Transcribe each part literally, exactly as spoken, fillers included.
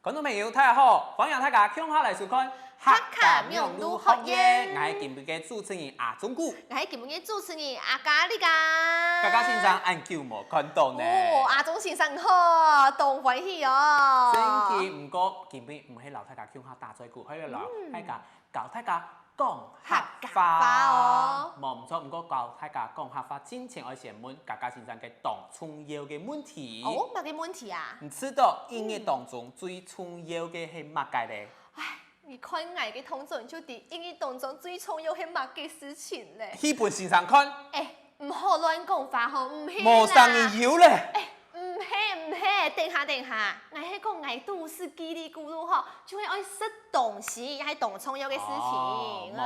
觀眾朋友，大家好，歡迎大家共下來收看客家網路學院。𠊎係今晡日个主持人阿忠牯。𠊎係今晡日个主持人阿嘉麗嘉。嘉嘉先生，恁久無看到呢。哦，阿忠先生好，當歡喜哦。真个，毋過今晡日毋係摎大家共下打嘴鼓，係來摎大家教大家講客話哦。無毋著，毋過教大家講客話進前，愛先問嘉嘉先生个當重要个問題。哦，麼个問題啊？你知道一日當中最重要个係麼个咧？唉，你看𠊎个動作，你就知一日當中最重要係麼个事情咧。去分先生看。欸，毋好亂講話吼，毋係啦。無生理由咧。欸， 毋係，毋係，等下，等下，𠊎係講𠊎肚屎嘰哩咕嚕吼，就係愛食東西，係當重要个事情。哦，無毋著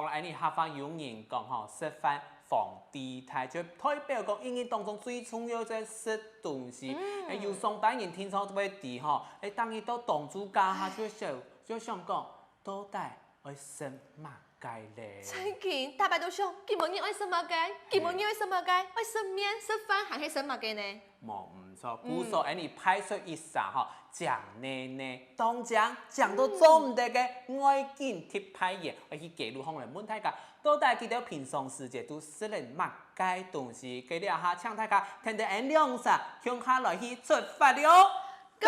啦，恁呢客話有人講吼，食飯皇帝大，就代表講一日當中最重要就係食東西。欸，有上班人定著都會知吼，欸，當日到當晝該下就想，就想講，到底 愛食麼个咧？真个，逐擺都想，今晡日愛食麼个？今晡日愛食麼个？愛食麵、食飯，還係食麼个呢？無毋著，故所恁呢排出一儕吼，靚脣脣，當靚，靚到做毋得个，外景特派員，愛去街路項來問大家，到底佢兜平常時節都食了麼个東西？該這下請大家跈等𠊎兩儕，共下來去出發了。Go！